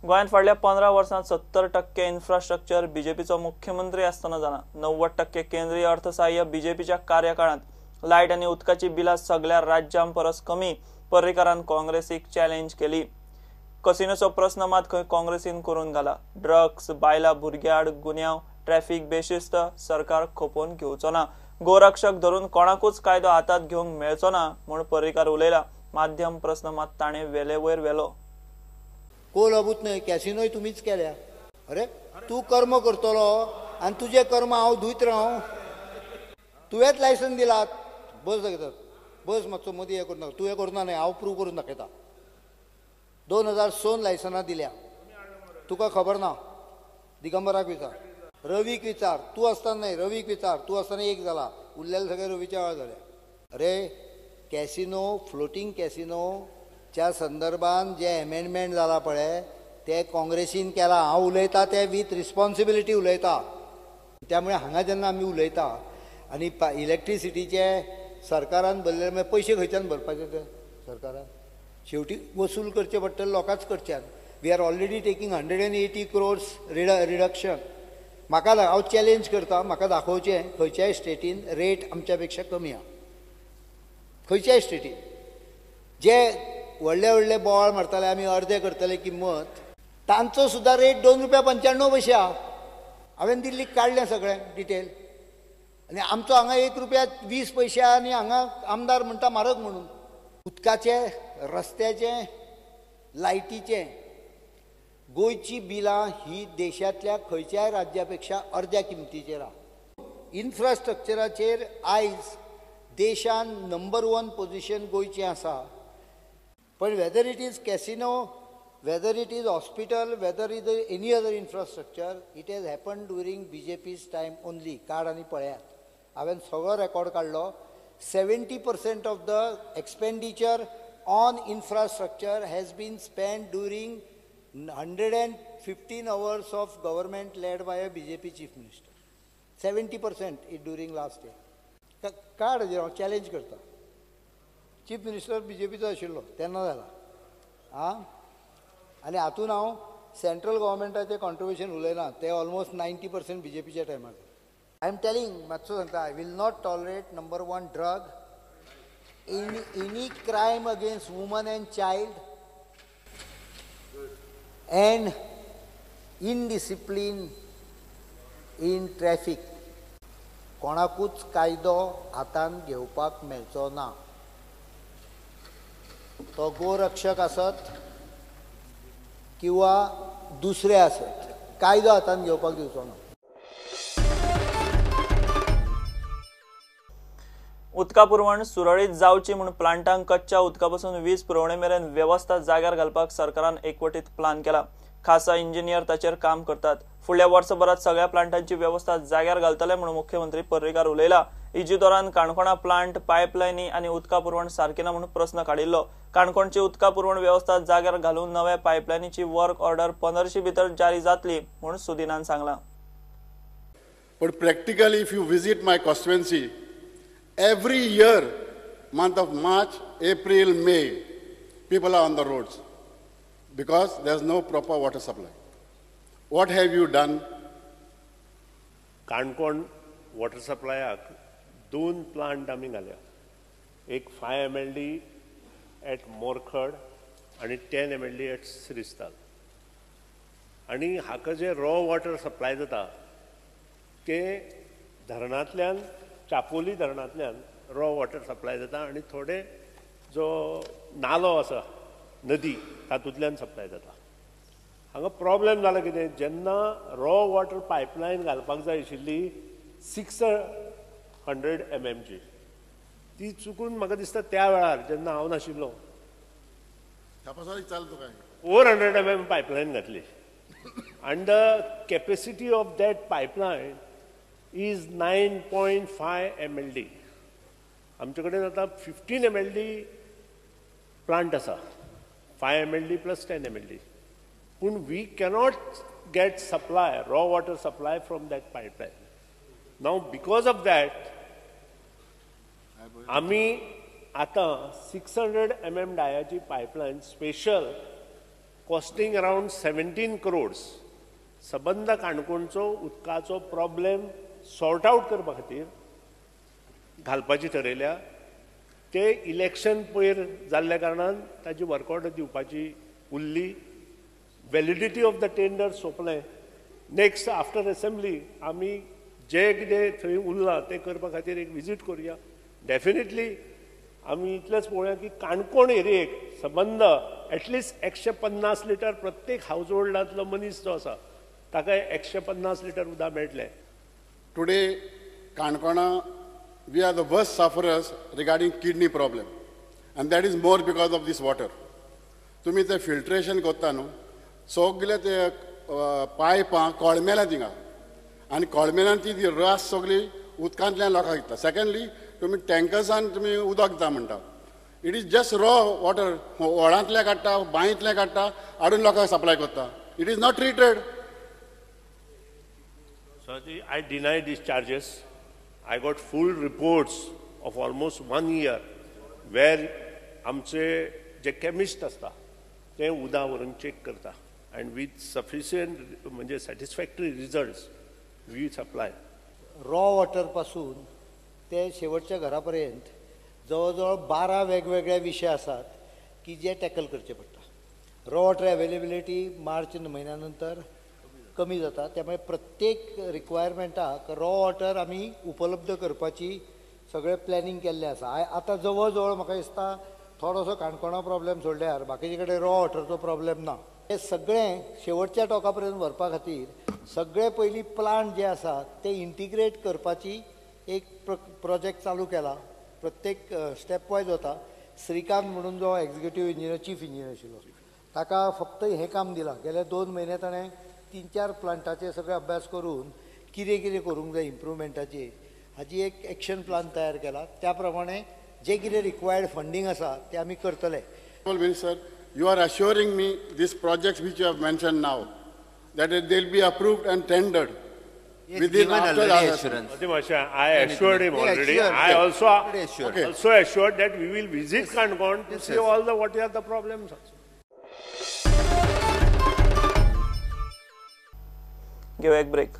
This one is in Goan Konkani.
गोंयांत फाटल्या 15 वर्सांत 70% इन्फ्रास्ट्रक्चर बीजेपीचो मुख्यमंत्री आसतना जाला। 90% केंद्रीय अर्थसहाय्य बीजेपीच्या कार्यकाळांत। लायट आनी उदकाची बिलां सगळ्या राज्यां परस कमी। पर्रीकारान काँग्रेसीक चॅलेंज केली। कसिनोचो प्रस्न मात खंय काँग्रेसीन करून घाला। ड्रग्स, बायलां भुरग्यां आड गुन्यांव, ट्रॅफिक बेशिस्त सरकार खपोवन घेवचो ना। गोरक्षक धरून कोणाकूच कायदो हातात घेवंक मेळचो ना म्हूण पर्रीकार उलयला। माध्यम प्रस्न मात ताणें वेले वयर व्हेलो। कोल अबूत न्हय, कॅसिनोय तुमीच केल्या। अरे तूं कर्म करतलो आनी तुजें कर्म हांव धुयत राव। तुवेंच लायसन दिलात। बस दाखयतात, बस मातसो मदीं हें करूं नाका। तुवें करूं ना न्हय, हांव प्रूव करून दाखयता। 2006 लायसनां दिल्या, तुका खबर ना। दिगंबराक विचार, रवीक विचार, तूं आसतना न्हय, रवीक विचार, तूं आसतना एक जाला, उरलेले सगळे रवीच्या वेळार जाले। अरे कॅसिनो, फ्लोटींग कॅसिनोच्या संदर्भान जे एमेंडमेंट जाला पळय ते काँग्रेसीन केला। हांव उलयता ते वीथ रिस्पॉन्सिबिलिटी उलयता। त्यामुळे हांगा जेन्ना आमी उलयता आनी इलेक्ट्रिसिटीचे सरकारान भरलेले मागीर पयशे खंयच्यान भरपाचे ते सरकारान शेवटी वसूल करचे पडटले लोकांच कडच्यान। We are already taking 180 crores reduction. म्हाका हांव चॅलेंज करता, म्हाका दाखोवचें खंयच्याय स्टेटीन रेट आमच्या पेक्षा कमी आहा। खंयच्याय स्टेटीन जे व्हडले व्हडले बोवाळ मारताले आमी अर्दे करतले किंमत, तांचो सुद्दां रेट 2.95 रुपया आहा। हांवें दिल्लीक काडलें सगळें डिटेल आनी आमचो हांगा 1 रुपया 20 पयशे आनी हांगा आमदार म्हणटा म्हारग म्हणून। उदकाचे, रस्त्याचे, लायटीचे गोंयची बिलां ही देशांतल्या खंयच्याय राज्या पेक्षा अर्द्या किमतीचेर आहा। इन्फ्रास्ट्रक्चराचेर आयज देशान नंबर 1 पोजिशन गोंयचें आसा। पण whether it is casino, whether it is hospital, whether it is any other infrastructure, it has happen during BJP's time only. काड आनी पळयात, हांवें सगळो रेकॉर्ड काडलो। 70% of the expenditure on infrastructure has been spend during 115 hours of government led by a BJP chief minister. 70% it during last year. काड, हांव चॅलेंज करता। चीफ मिनिस्टर बीजेपीचो आशिल्लो तेन्ना जाला। आं, आनी हातून हांव सेंट्रल गव्हर्मेंटाचें कॉन्ट्रिब्युशन उलयना, ते ऑलमोस्ट 90% बीजेपीच्या टायमार। I am telling, मातसो सांगता, I will not tolerate number 1 drug, any crime against woman and child and indiscipline in traffic. कोणाकूच कायदो हातान घेवपाक मेळचो ना। तो गोरक्षक आसत किंवा दुसरे आसत, कायदो हातान घेवपाक दिवचो ना। उदका पुरवण सुरळीत जावची म्हूण प्लांटांक कच्च्या उदका पासून वीज पुरवणे मेरेन वेवस्था जाग्यार घालपाक सरकारान एकवटीत प्लान केला। खासा इंजिनियर ताचेर काम करतात। फुडल्या वर्सभरात सगळ्या प्लांटांची वेवस्था जाग्यार घालतले म्हूण मुख्यमंत्री पर्रीकार उलयला। इजिदोरान काणकोणा प्लांट, पायपलायनी आनी उदका पुरवण सारकी ना म्हूण प्रस्न काडिल्लो। काणकोणची उदका पुरवण वेवस्था जाग्यार घालून नव्या पायपलायनीची वर्क ऑर्डर 15 भितर जारी जातली म्हूण सुदिनान सांगला। But practically if you visit my constituency, every year, month of March, April, May, people are on the roads because there's no proper water supply. What have you done? Canacona water सप्लायाक 2 plant आमी घाल्या, एक 5 MLD at Morkhad आनी 10 MLD at Shristhal. आनी हाका जे रॉ वॉटर सप्लाय जाता ते धरणांतल्यान, चापोली धरणांतल्यान रॉ वॉटर सप्लाय जाता आनी थोडे जो नालो आसा नदी तातूंतल्यान सप्लाय जाता। हांगा प्रॉब्लेम जाला कितें, जेन्ना रॉ वॉटर पायपलायन घालपाक जाय आशिल्ली 600 mm ची, ती चुकून म्हाका दिसता त्या वेळार जेन्ना हांव नाशिल्लो 400 mm पायपलायन घातली आनी the capacity of that pipeline is 9.5 MLD. आमचे कडेन आतां 15 MLD plant आसा, 5 MLD plus 10 MLD. पूण we cannot get supply, raw water supply from that pipeline. Now because of that आमी आतां 600 mm डायाची pipeline special costing around 17 crores सबंद काणकोणचो उदकाचो प्रॉब्लेम सॉर्ट आउट करपा खातीर घालपाची ठरयल्या. ते इलेक्शन पयर जाल्ल्या कारणान ताजी वर्क ऑर्डर दिवपाची उरली. वॅलिडिटी ऑफ the tender सोंपलें. नेक्स्ट आफ्टर असेंब्ली आमी जे कितें थंय उरलां तें करपा खातीर एक विजीट करुया. डेफिनेटली आमी इतलेंच पळोवया की काणकोण एरियेक सबंद एटलिस्ट 150 लिटर प्रत्येक हावज होल्डांतलो मनीस जो आसा ताका 150 लिटर उदक मेळटलें. Today काणकोणा we are the worst sufferers regarding kidney problem, and that is more because of this water. तुमी ते फिल्ट्रेशन करता न्हू, सगळे ते पायपां कळमेल्या थिंगा, आनी कळमेल्यान ती रास सगळी उदकांतल्यान लोकांक दिता. सेकंडली, तुमी टँकर्सान तुमी उदक दिता म्हणटा, it is just raw water, व्हडांतलें काडटा, बांयतलें काडटा, हाडून लोकांक सप्लाय करता. It is not treated. So I deny these charges. I got full reports of almost 1 year where आमचे जे केमिस्ट आसता ते उदक व्हरून चॅक करता and with sufficient म्हणजे satisfactory results we supply. Raw water पासून ते शेवटच्या घरा पर्यंत जवळ जवळ 12 वेगवेगळे विशय आसात की जे टॅकल करचे पडटा. रॉ वॉटर अवेलेबिलिटी मार्च म्हयन्या नंतर कमी जाता, त्यामुळे प्रत्येक रिक्वायरमेंटाक रॉ वॉटर आमी उपलब्ध करपाची सगळें प्लॅनिंग केल्लें आसा. आतां जवळ जवळ म्हाका दिसता थोडोसो काणकोणा प्रॉब्लेम सोडल्यार बाकीचे कडेन रॉ वॉटरचो प्रॉब्लेम ना. हे सगळें शेवटच्या टोका पर्यंत व्हरपा खातीर सगळे पयलीं प्लांट जे आसा ते इंटिग्रेट करपाची एक प्रोजेक्ट चालू केला. प्रत्येक स्टेप वायज वता. श्रीकांत म्हणून जो एक्झिक्युटीव इंजिनियर, चीफ इंजिनियर आशिल्लो, ताका फक्त हें काम दिलां. गेले 2 म्हयने ताणें 3-4 प्लांटाचे सगळे अभ्यास करून कितें कितें करूंक जाय इम्प्रुवमेंटाची हाजी एक एक्शन प्लान तयार केला. त्या प्रमाणे जे कितें रिक्वायर्ड फंडींग आसा ते आमी करतले. Minister, you are assuring me these projects which you have mentioned now, that they will be approved and tendered. Yes, within given after already the assurance. I assured him already. I also also assured that we will visit Canacona to see all the what are the problems. घेऊ एक ब्रेक.